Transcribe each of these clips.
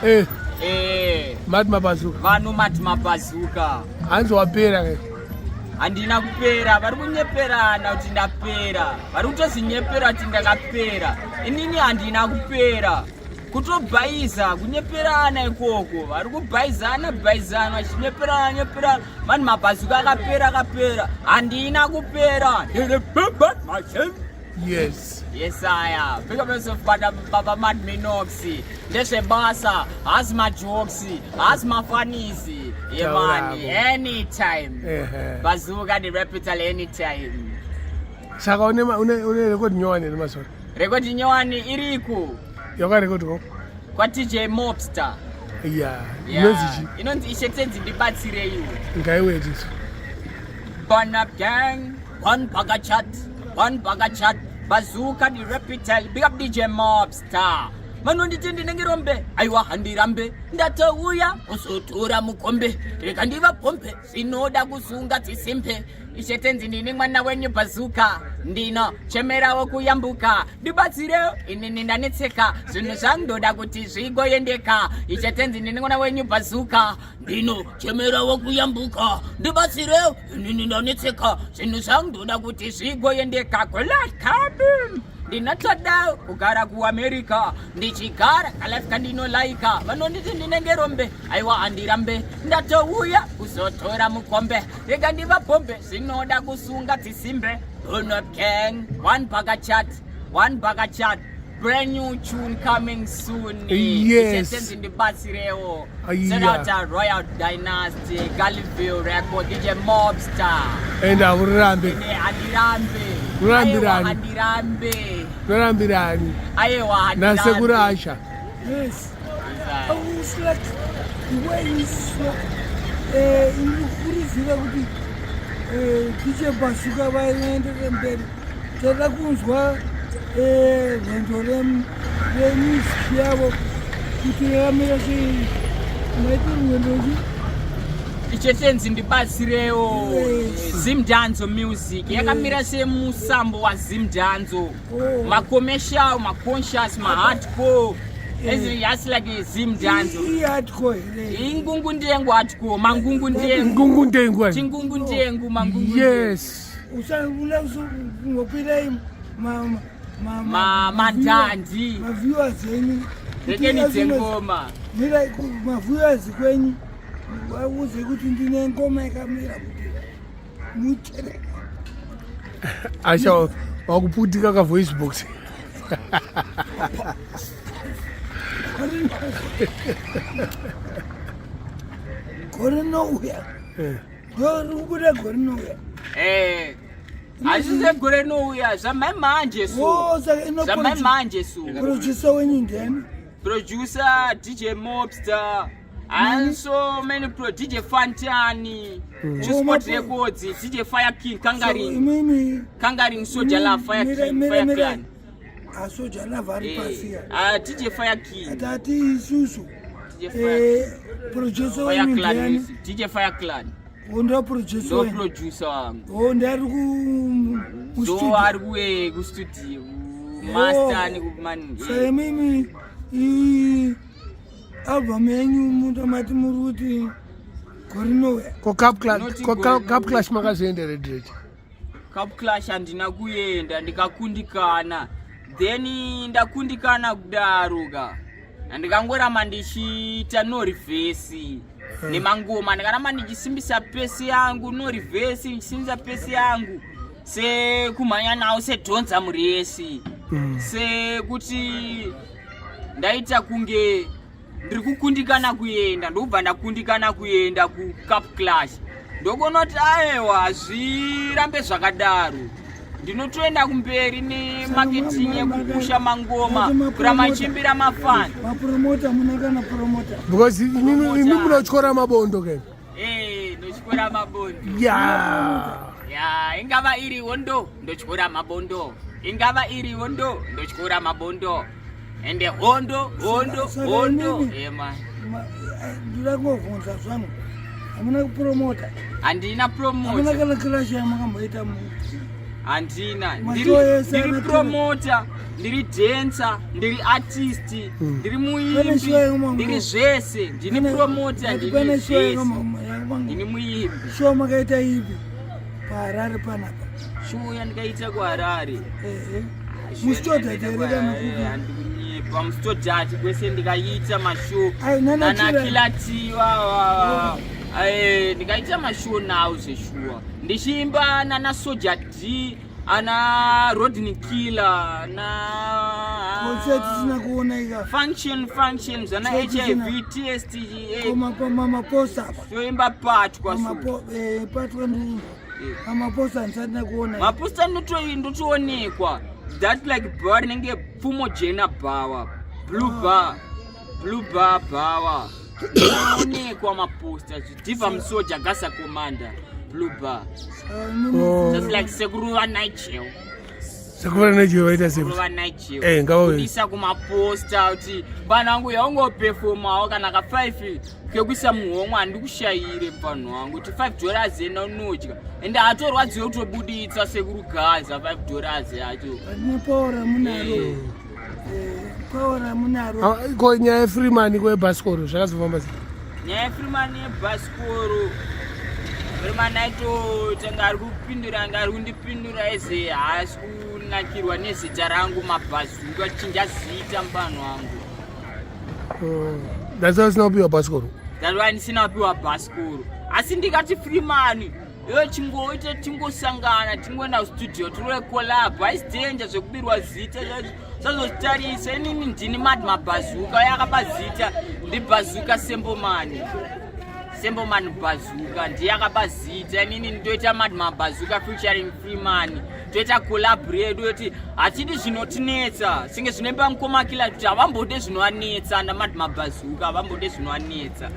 Eh. Eh. Mati Mabazuka. Vanhu mati Mabazuka. Hanzi wapera ke. Handina kupera, vari kunyeperana kuti ndapera. Vari kutozinyepera kuti ndakapera. Inini handina kupera. Kutobhaiza, kunyeperana ikoko. Vari kubhaizana bhaizana vachinyeperana nyeperana. Mani Mabazuka akapera akapera. Handina kupera. Ndiri baba macheni. Yes. Yes, I am. Pick up yourself, Baba, Baba Mad Minox. Ndezvebasa, haasi majokes, haasi mafanisi. Yemani, anytime. Bazooka the repital anytime. Saka une une une record nyowani here mazuva? Record nyowani iriko. Yakarekodwa? Kwa DJ Mobster. Yeah. Inonzi chi? Inonzi Ishe Tenzi ndibatsireiwo. Ngaiwe tisu. Burn up gang. One bugger chat, one bugger chat, bazooka the repitel, big up DJ Mobstar. Vanonditi ndinenge rombe, aiwa handirambe, ndatouya kuzotora mukombe, rega ndivapombe, zvinoda kusunga dzisimbe. Ishe tenzi ndini mwana wenyu bazooka, ndino chemerawo kuyambuka, ndibatsirewo inini ndanetseka, zvinhu zvandoda kuti zvigoendeka. Ishe tenzi ndini mwana wenyu bazooka, ndino chemerawo kuyambuka, ndibatsirewo inini ndanetseka zvinhu zvangu ndoda kuti zvigoendeka golakabim ndinotoda kugara kuamerica ndichigara kalife kandinolaika vanonditi ndinenge rombe aiwa handirambe ndatouya kuzotora mukombe rega ndivapombe zvinoda kusunga dzisimbe donop gang one baka chat one baka chat brand new tune coming soon. Yes. Ichetenzi ndibatsirewo. Aiya. Shout out to Royal Dynasty, Galliville Record, DJ Mobster. And haurambe. Ene handirambe. Urambirani. Aiwa handirambe. Norambirani. Aiwa handirambe. Nasekuru Asha. Yes. I was like the way you spoke. Eh, inokurudzira kuti eh, DJ Bazooka vaenderere mberi. Tada kunzwa eh, rwendo remusic yavo kuti yakamira sei. Maita rwendo chi Ichetenzi ndibatsirewo. Yes. Zimdanzo music yakamira semusambo waZimdanzo. Oh. Macommercial, maconscious, mahardcore. It's just like a Zimdanzo. ihardcore here. Ingungu ndengu hardcore, mangungu ndengu. Ngungu ndengu. Chingungu ndengu, mangungu ndengu. Yes. Usaungopirai Madhandi. maviewers enyu Rekeni dzengoma. mirai maviewers kwenyu vauze kuti ndine ngoma yakamira kuti mutereke. Asha wakuputika ka voice box. Gore rinouya ndorikubuda gore rinouya. Eh. Hazvise gore rinouya zvamai manje su. Oh, saka ino Zvamai manje su. producer wenyu ndiani? Producer DJ Mobster and so many pro DJ Fantani, Sport Records, DJ Fire King, Kangaring, Imimi Kangaring Soja Love, Fire Mira, King, mira, Fire mira. Clan. Asoja love ari pasi Eh, ah, DJ Fire King, Tati isusu DJ Fire, eh, producer Fire wenyu Clan ndiani? Music, DJ Fire Clan. Oh, ndo producer Ndo wenyu. producer wangu. Oh, ndari ku Ndo studio. ari kuwe ku studio, ku master ne ku man. Saka imimi i album yenyu mutomati muri kuti gore rinouya. Ko Cup Clash, Not ko gore Cup Clash makazoenda red red. Cup Clash handina kuenda ndikakundikana, then ndakundikana kudaro ka ndikangoramba ndichiita no reverse nemangoma, ndikaramba ndichisimbisa pesi yangu no reverse, ndichisimbisa pesi yangu sekumhanya nawo sedhonza muresi, sekuti ndaita kunge ndiri kukundikana kuenda, ndobva ndakundikana kuenda kuCup Clash. Ndokuona kuti aiwa, hazvirambe zvakadaro, ndinotoenda kumberi nemarketing yekupusha mangoma, kuramba chimbira mafani. Mapromota muna kana promota? Because imi munotyora mabondo ke. Eh, ndotyora mabondo. Yeah. Ya, ingava iri hondo, ndotyora mabondo. Ingava iri hondo, ndotyora mabondo. Ende hondo, hondo, Saka hondo. imimi- Ema. Ndoda kungobvunza zvangu, hamuna kupromota? Handina Hamuna promoter. kana clash yamakamboita? Handina. Mashow ese Ndiri promoter. Ndiri dancer, ndiri artist, ndiri Pane muimbi, show yekumangoma. ndiri zvese, ndini promoter, ndini Pane show zvese, yekumangoma. ndini muimbi. Show makaita ipi paHarare panapa? Show yandikaita kuHarare. Ehe. Musitodhati here kana kupi? Handikunyepa, musitodhati kwese ndikaita mashow. Ai, nana Nana Killer. Kilati wawa. Ndikaita mashow nawo zveshuwa, ndichiimba nana Soja D, ana Rodney Killer na Concert tisina kuona ika. Function, function zvana Church HIV test. Pamaposta apa. Toimba patwa so. Patwa ndi pamaposta handisati ndakuona. Maposta ndotoonekwa that like bar rinenge Pfumo Jena Bhawa, Blue Bar, Blue Bar Bhawa, ndoonekwa maposta Diva Musoja, Gasa Commander, Blue Bar. Oh. Just like sekuru vaNigel. Sekuru Nigel vaita sei? Sekuru vaNigel. Ngavawe. Kudisa kumaposta kuti vanhu vangu yaungoperformawo kana ka 5 kekuisa muhomwe, handikushayire muvanhu wangu kuti $5 ena unodya, ende hatorwadziwe kutobuditsa sekuru Gaza $5 yacho. Pane power ramunaro. Power ramunaro. Ah, ko nyaya yeFreeman kwebhasikoro zvakazofamba sei? Nyaya yeFreeman yebhasikoro, Freeman aitotanga ari kupindura, anga ari kundipindura eze haasi kunakirwa nezita rangu Mabhazuka, chinja zita muvanhu wangu. That's why usina kupiwa bhasikoro. That's why ndisina kupiwa bhasikoro, asi ndikati Freeman iyo chingoita tingosangana, tingoenda kustudio, tirove collab. Haisi danger zvekubirwa zita, sazozvitarisa inini ndini Mad Mabhazuka, yakaba zita ndiBhazuka Sembomani, Sembomani Bhazuka ndiye akaba zita. Inini ndoita Mad Mabhazuka featuring Freeman, toita collab redu yoti hatidi zvinotinetsa senge zvinoimba mukoma Killer, kuti havambode zvinovanetsa naMad Mabhazuka, havambode zvinovanetsa.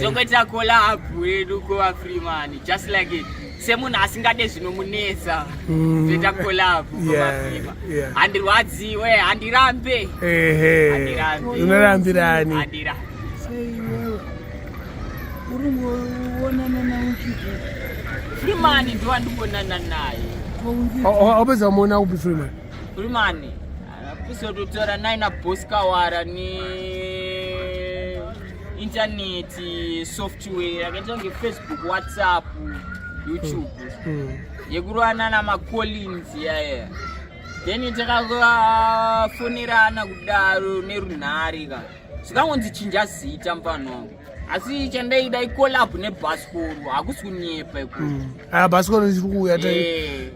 Tongoita collab yedu kuva Freeman, just like semunhu asingade zvinomunetsa. Toita collab kuva Freeman. Handirwadziwe, handirambe. Handirambi. Unorambirani? Handirambi. Sei iwewe uri kuonana nauchiti? Freeman ndowandikuonana naye. Wapedza kumuona kupi Freeman? Freeman kusototora naye naBoskawara ne intaneti software yakaita kunge Facebook, WhatsApp, YouTube, yekurwana namaCollins yaya. Then takafonerana kudaro nerunhare ka, zvikangonzi chinja zita mufano wangu, asi chandaida icollab nebhasikoro, hakusi kunyepa ikoko. Aya, bhasikoro ichiri kuuya.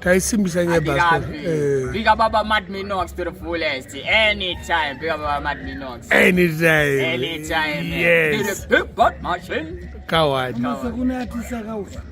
Taisimbisa nyaya yebhasikoro. Handirambi. Big up Baba Mad Minox to the fullest. Anytime. Big up Baba Mad Minox. Anytime. Anytime. Yes. Big bad machine. Kawadi. Masa kuna artist akauya.